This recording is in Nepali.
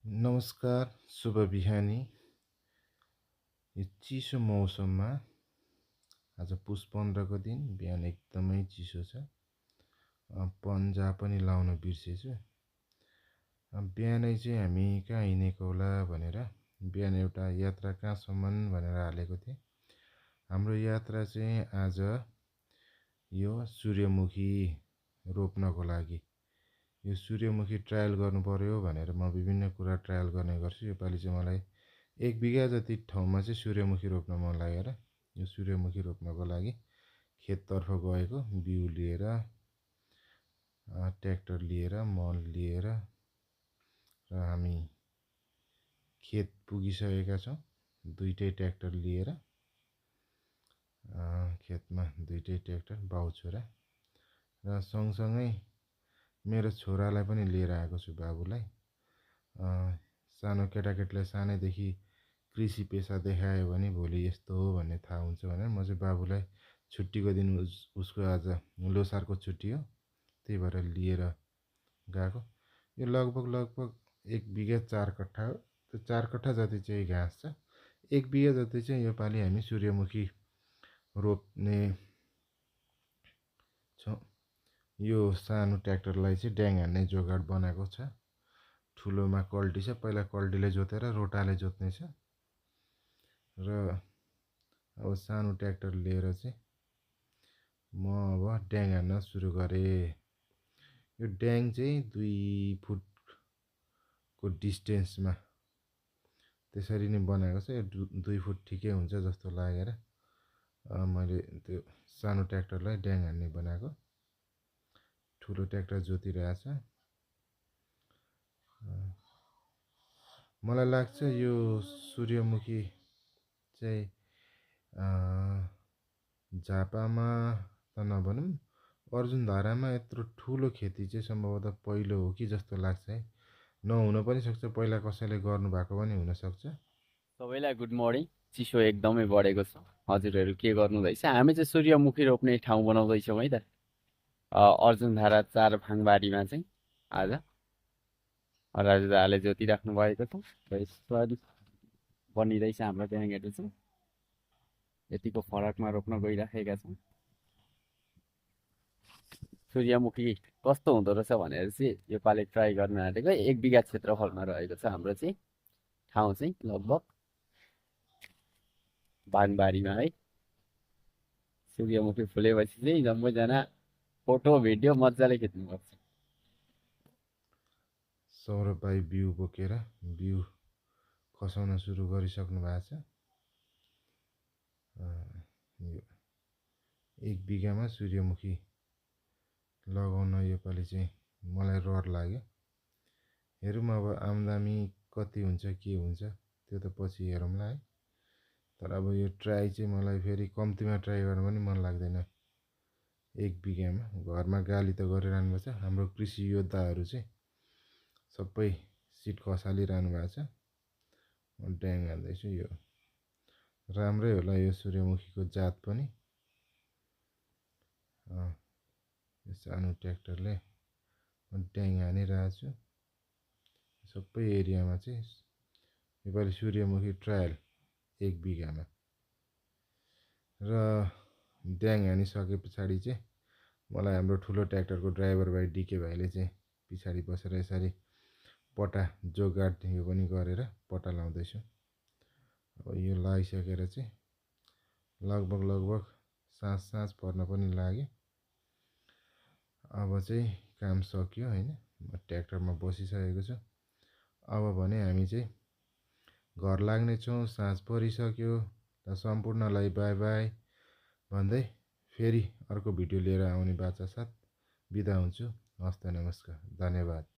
नमस्कार, शुभ बिहानी। यो चिसो मौसममा आज पुस 15 को दिन बिहान एकदमै चिसो छ। पन्जा पनि लाउन बिर्सेछु। बिहानै चाहिँ हामी कहाँ हिँडेको होला भनेर बिहान एउटा यात्रा कहाँसम्म भनेर हालेको थिएँ। हाम्रो यात्रा चाहिँ आज यो सूर्यमुखी रोप्नको लागि। यो सूर्यमुखी ट्रायल गर्नु पर्यो भनेर म विभिन्न कुरा ट्रायल गर्ने गर्छु। योपालि चाहिँ मलाई 1 बिघा जति ठाउँमा चाहिँ सूर्यमुखी रोप्न मन लागेर यो सूर्यमुखी रोप्नको लागि खेततर्फ गएको, बिउ लिएर, ट्र्याक्टर लिएर, मल लिएर र हामी खेत पुगिसकेका छौँ। दुईटै ट्र्याक्टर लिएर खेतमा दुईटै ट्र्याक्टर बाउ छोरा र सँगसँगै मेरो छोरालाई पनि लिएर आएको छु। बाबुलाई सानो केटाकेटीलाई सानैदेखि कृषि पेसा देखायो भने भोलि यस्तो हो भन्ने थाहा हुन्छ भनेर म चाहिँ बाबुलाई छुट्टीको दिन उसको आज लोसारको छुट्टी हो, त्यही भएर लिएर गएको। यो लगभग 1 बिघा 4 कट्ठा हो। त्यो 4 कट्ठा जति चाहिँ घाँस छ। 1 बिघा जति चाहिँ योपालि हामी सूर्यमुखी रोप्ने छौँ। यो सानो ट्र्याक्टरलाई चाहिँ ड्याङ हान्ने जोगाड बनाएको छ। ठुलोमा कल्टी छ, पहिला कल्टीले जोतेर रोटाले जोत्ने छ र अब सानो ट्र्याक्टर लिएर चाहिँ म अब ड्याङ हान्न सुरु गरेँ। यो ड्याङ चाहिँ 2 फुटको डिस्टेन्समा त्यसरी नै बनाएको छ। यो 2 फुट ठिकै हुन्छ जस्तो लागेर मैले त्यो सानो ट्र्याक्टरलाई ड्याङ हान्ने बनाएको। ठुलो ट्र्याक्टर जोतिरहेछ। मलाई लाग्छ यो सूर्यमुखी चाहिँ झापामा त नभनौँ, अर्जुनधारामा यत्रो ठुलो खेती चाहिँ सम्भवतः पहिलो हो कि जस्तो लाग्छ है। नहुन पनि सक्छ, पहिला कसैले गर्नुभएको पनि हुनसक्छ। सबैलाई गुड मर्निङ। चिसो एकदमै बढेको छ। हजुरहरू के गर्नुहुँदैछ? हामी चाहिँ सूर्यमुखी रोप्ने ठाउँ बनाउँदैछौँ है त। अर्जुनधारा 4 भाङबारीमा चाहिँ आज राजुदाले जोतिराख्नु भएको छ र यसरी बनिँदैछ हाम्रो ब्याङहरू चाहिँ यतिको फरकमा रोप्न गइराखेका छौँ। सूर्यमुखी कस्तो हुँदो रहेछ भनेर चाहिँ योपालि ट्राई गर्न आँटेको। 1 बिघा क्षेत्रफलमा रहेको छ हाम्रो चाहिँ ठाउँ चाहिँ लगभग भाङबारीमा है। सूर्यमुखी फुलेपछि चाहिँ सबैजना फोटो भिडियो मजाले खिच्नुपर्छ। सौरभ भाइ बिउ बोकेर बिउ खसाउन सुरु गरिसक्नु भएको छ। यो 1 बिघामा सूर्यमुखी लगाउन योपालि चाहिँ मलाई रहर लाग्यो। हेरौँ अब आम्दानी कति हुन्छ, के हुन्छ त्यो त पछि हेरौँला है। तर अब यो ट्राई चाहिँ मलाई फेरि कम्तीमा ट्राई गर्न पनि मन लाग्दैन। 1 बिघामा घरमा गाली त गरिरहनुपर्छ। हाम्रो कृषि योद्धाहरू चाहिँ सबै सिट खसालिरहनु भएको छ। म ड्याङ हान्दैछु। यो राम्रै होला यो सूर्यमुखीको जात पनि। यो सानो ट्र्याक्टरले म ड्याङ हानिरहेको छु। सबै एरियामा चाहिँ योपालि सूर्यमुखी ट्रायल 1 बिघामा र ड्याङ हानिसके पछाडि चाहिँ मलाई हाम्रो ठुलो ट्र्याक्टरको ड्राइभर भाइ डिके भाइले चाहिँ पछाडि बसेर यसरी पटा जोगाड यो पनि गरेर पटा लाउँदैछु। अब यो लगाइसकेर चाहिँ लगभग साँझ पर्न पनि लाग्यो। अब चाहिँ काम सक्यो हैन। म ट्र्याक्टरमा बसिसकेको छु। अब भने हामी चाहिँ घर लाग्नेछौँ। साँझ परिसक्यो। र सम्पूर्णलाई बाई बाई भन्दै फेरि अर्को भिडियो लिएर आउने बाचा साथ बिदा हुन्छु। हस्त नमस्कार, धन्यवाद।